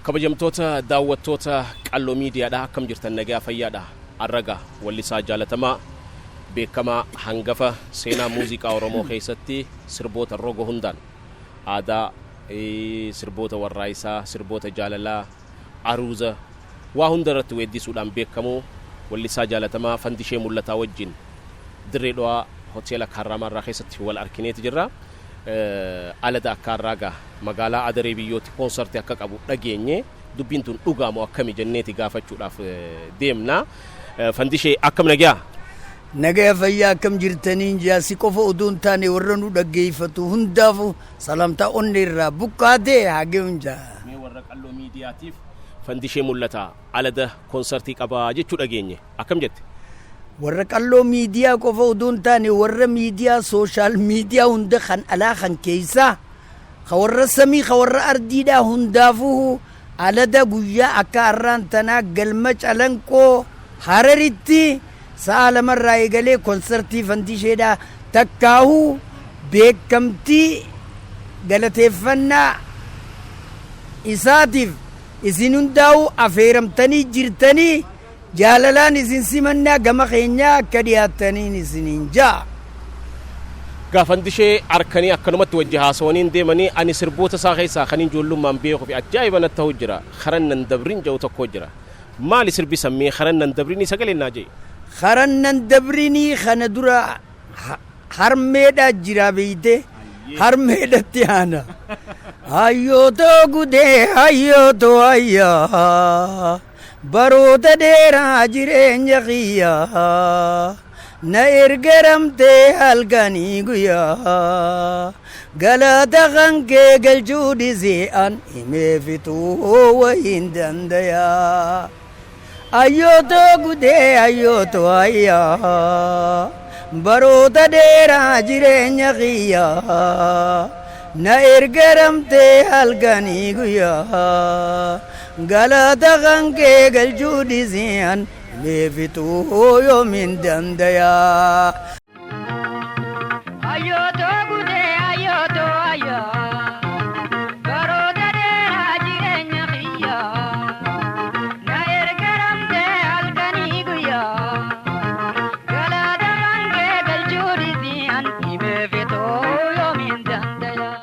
Kabajamtoota daawwattoota Qalloo Miidiyaadha, akkam jirtan? Nagaa fayyaadha? Arraga wallisaa jaalatamaa, beekamaa, hangafa seenaa muuziqaa Oromoo keessatti sirboota roga hundaan aadaa, sirboota warraayisaa, sirboota jaalalaa, aruuza, waa hunda irratti weeddisuudhaan beekamu, wallisaa jaalatamaa Fandishee Mul'ataa wajjin Dirree Dhawaa hoteela Kaarraamaarraa keessatti wal arkineeti jirra. Alada akka har'aagaa magaalaa Adaree Biyyootti koonsartii akka qabu dhageenye, dubbiin tun dhugaamoo akkami jenneeti gaafachuudhaaf deemna. Fandishee, akkam, nagaa? Nagaya fayyaa, akkam jirtaniin jaasi qofa odoo hin taane, warra nu dhaggeeffatu hundaafu salamtaa onnee irraa buqqaatee hageun jaa. Mee warra Qalloo Miidiyaatiif Fandishee Mul'ataa alada koonsartii qabaa jechuu dhageenye, akkam jette? Warra Qalloo Miidiyaa qofa odoo hin taane, warra miidiyaa, social media hunda, kan alaa kan keessaa, ka warra samii, ka warra ardiidhaa hundaafuu, alada guyyaa akka har'aan tanaa galma Calanqoo Hararitti sa'a 2rraa eegalee konsartii Fandisheedhaa takkaahuu beekamtii galateeffannaa isaatiif isin hundaa'uu afeeramtanii jirtanii, jaalalaan isin simannaa, gama keenyaa akka dhiyaattaniin isiniin ja'a. Gaafandishee harkanii akkanumatti wajji haasawaniin deemanii, ani sirboota isaa keessaa kan ijoollummaan beekuu fi ajaa'iba natti ta'u jira. Karan dabrin jedhu tokko jira. Maali sirbi sammee karan nan dabrinii sagalee naa jee? Karan dabrinii kana dura harmeedhaa jira beeyte, harmeedhatti aana. Hayyootoo gudee, hayyootoo hayyaa, baroota dheeraa jireenya kiyyaa na ergaramtee halkanii guyyaa, galata kan kee galchuu dhisee an himee fixuu wayin dandayaa. Ayyootoo gudee, ayyootoo ayyaa, baroota dheeraa jireenya kiyyaa na ergaramtee halkanii guyyaa, galata kan kee galchuu dhisee an himee fixuu yoomin dandayaa. Ayyootoo gudee, ayyootoo ayyaa, baroota dheeraa jireenya kiyyaa na ergaramtee halkanii guyyaa, galata kan kee galchuu dhisii an himee fixuu yoomin dandayaa.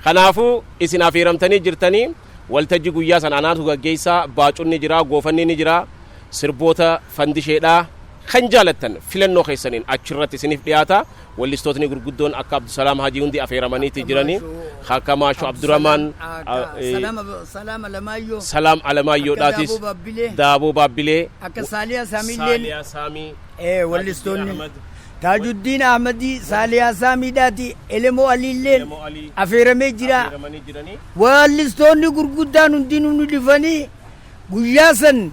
Kanaafuu isin afeeramtanii jirtanii, waltajjii guyyaa sana anaatu gaggeessaa, baacunni jira, goofanni ni jira, sirboota Fandisheedhaa kan jaalattan filannoo keessaniin achirratti isiniif dhiyaata. Wallistootni gurguddoon akka Abdusalaam Hajii hundi afeeramaniiti jiranii. Akka Maashoo Abdurrahmaan, Salaam Alamaayyoo, Salaam Alamaayyoodhaatis, Daaboo Baabbilee, Daaboo Baabbilee, akka Saaliyaa Saamiilleen, Saaliyaa Saamii, wallistoonni Ahmad, Taajuddiin Ahmadii, Saaliyaa Saamiidhaati, Elemoo Aliilleen Elemoo Alii afeeramee jira. Afeeramanii jiranii. Wallistoonni gurguddaan hundinuu nu dhufanii guyyaa san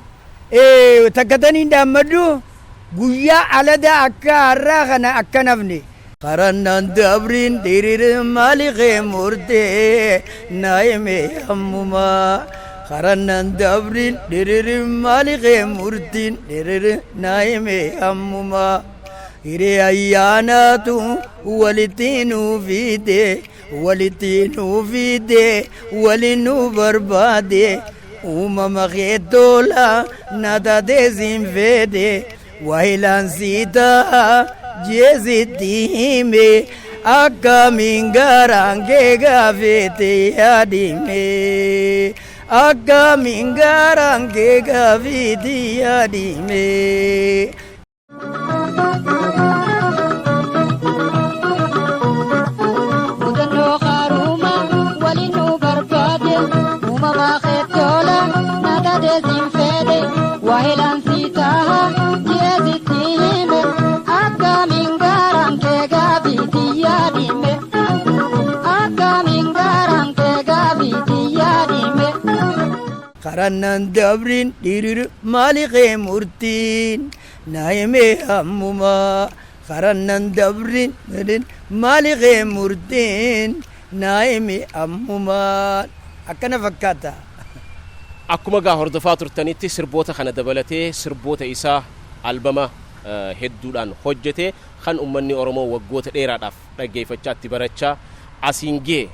takkatanii dhaammadhu, guyyaa alada akka har'aa kana akka nafne. Karannan dabriin diriir maali kee murtee na hime ammumaa. Karannan dabriin diriir maali kee murtiin diriir na hime ammumaa. Hiree ayyaanaatu walitti nuu fide, walitti nuu fide, wali nu barbaade, uumama kee tola na taatee siin fedhe, wahilaan sii ta'a jeesitti hime, akkamiin garaan kee gaafete yaadime, akkamiin garaan kee gaafete yaadime. Mudannoo haarumaa waliin nu barbaade, uumamaa keettoola na taatee siin fedhe, waahilaan sii taha jeesitti hime, akkamiin garaan kee gaafiitti yaadime, akkamiin garaan kee gaafiitti yaadime. Karannan dabriin diriir maali kee murtiin na hime ammumaa. Karannan dabriin maali kee murtiin na hime ammumaa. Akkana fakkaata. Akkuma gaa hordofaa turtanitti, sirboota kana dabalatee sirboota isaa albama hedduudhaan hojjete, kan ummanni Oromoo waggoota dheeraadhaaf dhaggeeffachaa itti barachaa asiin ga'e.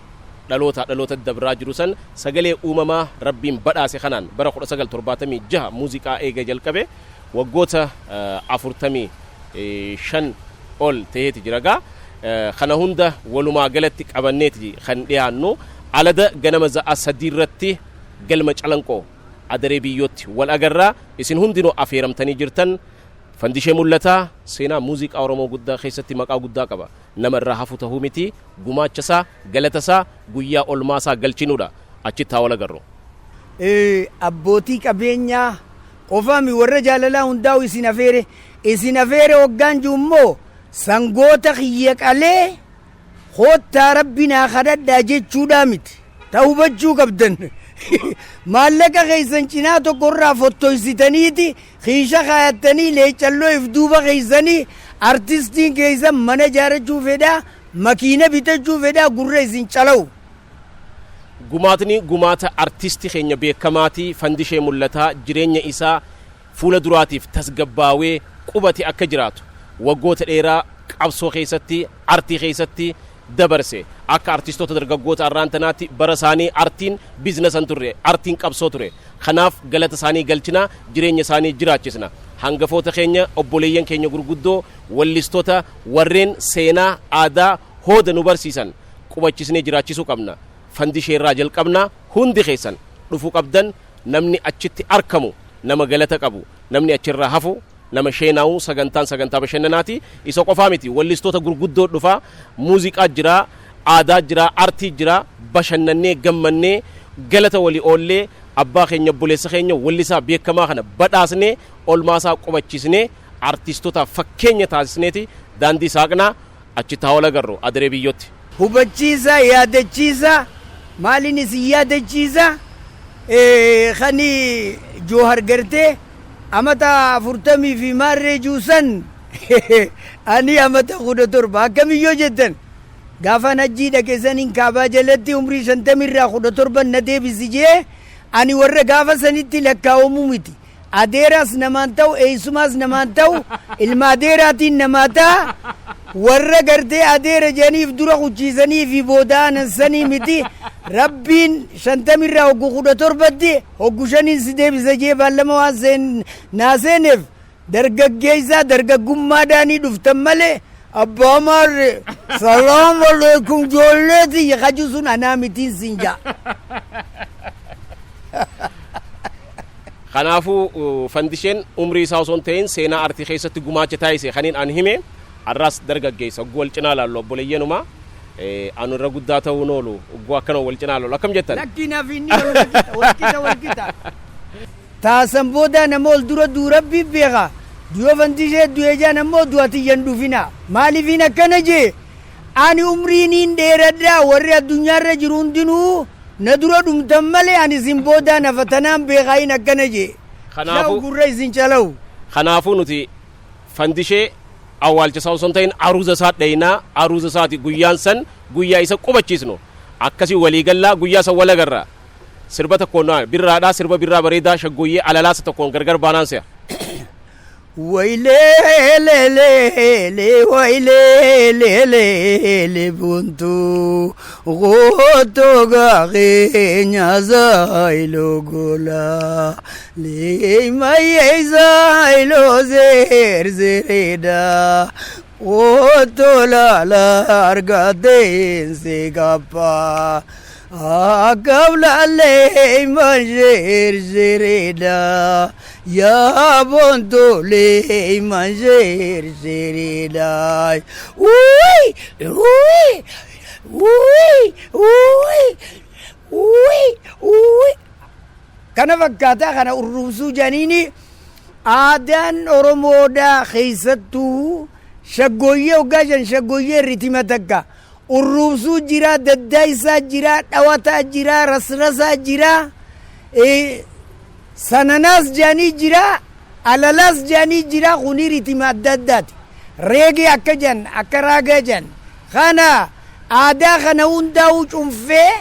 Dhalootaa dhaloota dabraa jiru san sagalee uumamaa Rabbiin badhaase kanaan bara 1976 muuziqaa eega jalqabe waggoota 45 ol ta'eeti jira gaa. Kana hunda walumaa galatti qabanneeti kan dhiyaannu. Alada ganama za'a 3 irratti galma Calanqoo Adaree Biyyootti wal agarraa. Isin hundinuu afeeramtanii jirtan. Fandishee Mul'ataa seenaa muuziqaa Oromoo guddaa keessatti maqaa guddaa qaba. Nama irraa hafu tahuu miti, gumaacha isaa, galata isaa, guyyaa olmaa isaa galchinuudha. Achitti haa wal agarru. Abbootii qabeenyaa qofaami, warra jaalalaa hundaa'u isin afeere. Isin afeere hoggaan jiru immoo sangoota kiyya qalee koottaa Rabbi naa kadhadhaa jechuudhaa miti. Ta hubachuu qabdan, maallaqa keessan cinaa tokko irraa fottoysitaniiti kiisha kaayattanii leecalloo if duuba keessanii artistiin keessan mana ijaarachuu fedhaa, makiina bitachuu fedhaa, gurra isin calawu. Gumaatni gumaata artisti keenya beekamaatii Fandishee Mul'ataa jireenya isaa fuula duraatiif tasgabbaawee qubate akka jiraatu waggoota dheeraa qabsoo keessatti, artii keessatti dabarse. Akka artistoota dargaggoota arraan tanaatti bara isaanii artiin business hin turre, artiin qabsoo ture. Kanaaf galata isaanii galchina, jireenya isaanii jiraachisna. Hangafoota keenya, obboleeyyan keenya gurguddoo, wallistoota warreen seenaa aadaa hooda nu barsiisan qubachisnee jiraachisuu qabna. Fandishee irraa jalqabna. Hundi keessan dhufuu qabdan. Namni achitti arkamu nama galata qabu, namni achirraa hafu nama sheenaa'u. Sagantaan sagantaa bashannanaati. Isa qofaa miti, wallistoota gurguddoo dhufaa, muuziqaa jira, aadaa jira, artii jira. Bashannannee, gammannee, galata walii oollee, abbaa keenya, obboleessa keenya wallisaa beekamaa kana badhaasnee, olmaasaa qubachiisnee, artistoota fakkeenya taasisneeti daandii saaqnaa. Achitti haa wal agarru Adaree Biyyootti. Hubachiisa, yaadachiisa. Maaliin isin yaadachiisa? Kani Joohar gartee amata 40 fi maarree juusan, ani amata 17. Akkamiyyoo jettan, gaafaan hajjii dhaqe saniin Kaabaa jalatti umrii 50rraa 17 na deebisi jee. Ani warra gaafa sanitti lakkaa'amu miti. Adeeraas namaan ta'u, eessumaas namaan ta'u, ilma adeeraatiin namaa ta'a. Warra gartee adeera jedhaniif dura kuchiisanii fi booda'anan sanii miti. Rabbiin 50rraa hoggu 17tti hoggu shaniin si deebisa jee baallama waan seen naa seeneef, dargaggeessaa dargaggummaadhaanii dhuftan malee, abbaa maarre salaam aleekum ijoolleeti kaju sun anaa mitiin sin jaa. Kanaafuu Fandisheen umrii isaa osoo hin ta'in seenaa artii keessatti gumaacha taasise kaniin an hime. Har'aas dargaggeessa ogguu wal cinaa laallu obboleeyyanuma anu irra guddaa ta'uun oolu ogguu akkana wal cinaa laallu akkam jettan. Lakkiin hafi inni walqixa, walqixa, walqixa. Taasan boodaa nama ol dura duu Rabbii beeka. Yoo Fandishee du'e jaan ammoo du'a tiyyan dhufina. Maaliifin akkana jee? Ani umriiniin dheeradhaa, warri addunyaarra jiru hundinuu na dura dhumtan malee ani isin boodaa nafa tanaan beekaayin akkana jee. Kanaafuu gurra isin calawu. Kanaafuu nuti Fandishee awwaalcha isaa osoo hin ta'in aruuza isaa dhayinaa. Aruuza isaati guyyaan san, guyyaa isa qubachiisnu. Akkasii waliigallaa guyyaa san wal agarra. Sirba tokkoon birraadhaa, sirba birraa bareedaa shaggooyyee alalaasa tokkoon gargar baanaan se'a. Wailee wailee lee buntu goto gaaqeenya zaayilo gola leemayee zaayilo zeer zereeda goto laala argateen si kappa akkablalee manjeer zereeda yaa bontolee manjeer zereeda. Uy uy uy uy uy uy. Kana fakkaataa kana urruubsuu janiini. Aadaan Oromoodhaa keessattuu shaggooyyee hoggaa shan shaggooyyee ritima takka urruubsuu jira, daddaayisaa jira, dhawataa jira, rasrasaa jira, sananaas jaanii jira, alalaas jaanii jira. Kuni ritima adda addaati. Reegee akka jan, akka raagaa jan. Kana aadaa kana hundaa'uu cunfee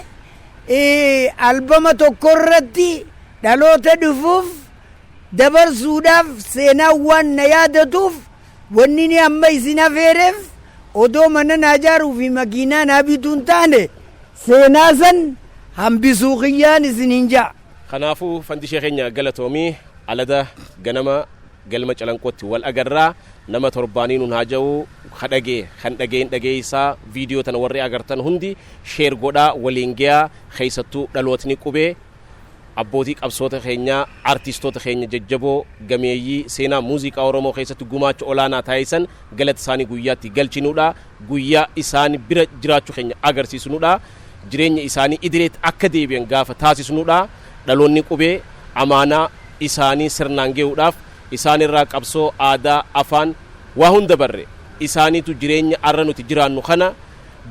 albama tokko irratti dhaloota dhufuuf dabarsuudhaaf seenaa waan na yaadatuuf, wanni ni amma isin afeereef odoo mana naa ijaaruu fi makiinaa naa bituu hin taane. Seenaa san hambisuu kiyyaan isiniin ja'a. Kanaafuu Fandishee keenya galatoomii. Alada ganama galma Calanqootti wal agarraa. Nama torbaanii nun haa ja'u. Kadhagee kan dhageen dhageessaa, viidiyoo tana warri agartan hundi share godhaa, waliin gayaa. Keessattuu dhalootni qubee abbootii qabsoota keenyaa, artistoota keenya jajjaboo gameeyyii seenaa muuziqaa Oromoo keessatti gumaacha olaanaa taasisan galata isaanii guyyaatti galchinuudha, guyyaa isaan bira jiraachuu keenya agarsiisnuudha, jireenya isaanii idileetti akka deebi'an gaafa taasisnuudha. Dhaloonni qubee amaanaa isaanii sirnaan gahuudhaaf isaan irraa qabsoo, aadaa, afaan waa hunda barre. Isaaniitu jireenya arra nuti jiraannu kana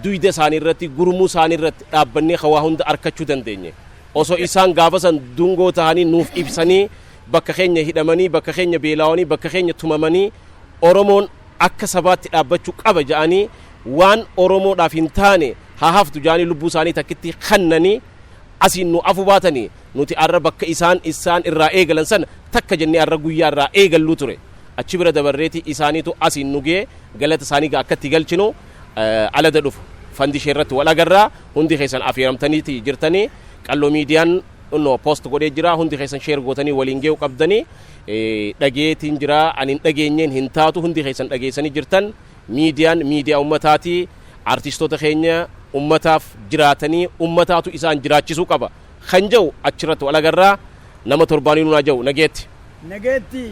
duyda isaanii irratti, gurmuu isaanii irratti dhaabbannee waa hunda arkachuu dandeenye. Osoo isaan gaafa san dungoo ta'anii nuuf ibsanii, bakka keenya hidhamanii, bakka keenya beelaawanii, bakka keenya tumamanii, Oromoon akka sabaatti dhaabbachuu qaba ja'anii, waan Oromoodhaaf hin taane haa haftu ja'anii lubbuu isaanii takkitti kannanii asiin nu afu baatanii, nuti arra bakka isaan irraa eegalan sana takka jennee arra guyyaa irraa eegalluu ture. Achi bira dabarreeti isaaniitu asiin nu ga'e. Galata isaanii akkatti galchinu alada dhufu Fandishee irratti wal agarraa. Hundi keessan affeeramtaniiti jirtanii. Qalloo Miidiyaan no post godhee jira. Hundi keessan share gootanii waliin ga'uu qabdanii. Dhageetiin jira, ani hin dhageenyeen hin taatu. Hundi keessan dhageessanii jirtan. Miidiyaan miidiyaa ummataatii. Artistoota keenya ummataaf jiraatanii, ummataatu isaan jiraachisuu qaba kan jedhu achirratti wal agarraa. Nama torbaanii nunaa jedhu, nageetti. Nageetti.